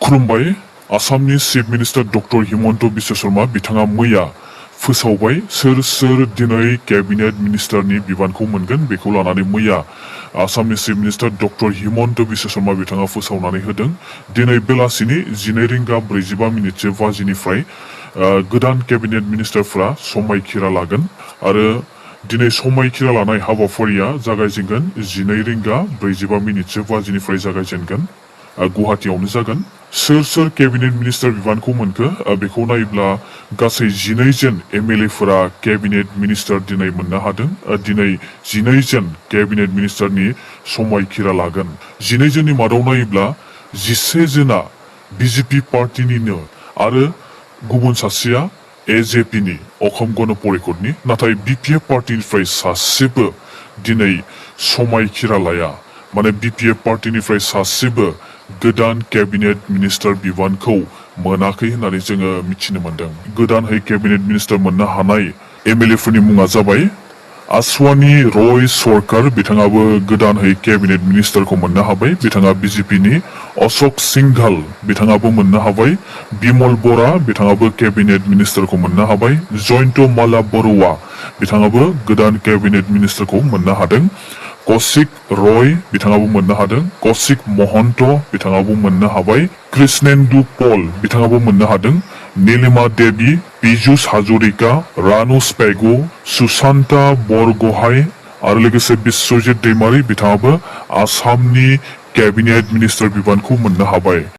खुलुमबाय आसामनि chief minister doctor Himanta Biswa Sharma बिथाङा मैया फोसावबाय सोर दिनै केबिनेट मिनिस्टारनि बिबानखौ मोनगोन बेखौ लानानै मैया आसामनि chief minister doctor Himanta Biswa Sharma बिथाङा फोसावनानै होदों। दिनै बेलासिनि 12:45 बाजिनिफ्राय गोदान केबिनेट मिनिस्टारफ्रा समायखिरा लागोन आरो दिनै समायखिरा लानाय हाबाफारिया जागायजेनगोन 12:45 बाजिनिफ्राय जागायजेनगोन। गुवाहाटीयावनो जागोन। सोर केबिनेट मिनिस्टार बिबानखौ मोनखो बेखौ नायोब्ला गासै 12 जन एमएलए फोरा केबिनेट मिनिस्टार दिनै मोननो हादों। दिनै 12 जन केबिनेट मिनिस्टारनि समायखिरा लागोन। 12 जननि मादाव नायोब्ला 11 जना बिजेपि पार्टीनिनो आरो गुबुन सासेया एजेपिनि अखम गण परिषदनि, नाथाय बिपिएफ पार्टीनिफ्राय सासेबो दिनै समायखिरा लाया। माने बिपिएफ पार्टीनिफ्राय सासेबो गोदान केबिनेट मिनिस्टार बिबानखौ मोनाखै होननानै जोङो मिथिनो मोनदों। गोदानहै केबिनेट मिनिस्टार मोननो हानाय एमएलए फोरनि मुङा जाबाय आसवानी रय सरकार, बिथाङाबो गोदानहै केबिनेट मिनिस्टारखौ मोननो हाबाय। बिथाङा बिजेपिनि अशोक सिंघाल बिथाङाबो मोननो हाबाय। बिमल बरा बिथाङाबो केबिनेट मिनिस्टारखौ मोननो हाबाय। जयन्त माला बरुवा बिथाङाबो गोदान केबिनेट मिनिस्टारखौ मोननो हादों। कौशिक रय बिथाङाबो मोननो हादों। कौशिक महन्त बिथाङाबो मोननो हाबाय। कृष्णेन्दु पल बिथाङाबो मोननो हादों। नीलिमा देवी, पीयूष हाजरिका, रानुस पेगु, सुशान्ता बरगहाय आरो लोगोसे बिश्वजित दैमारी बिथाङाबो आसामनि केबिनेट मिनिस्टार बिबानखौ मोननो हाबाय।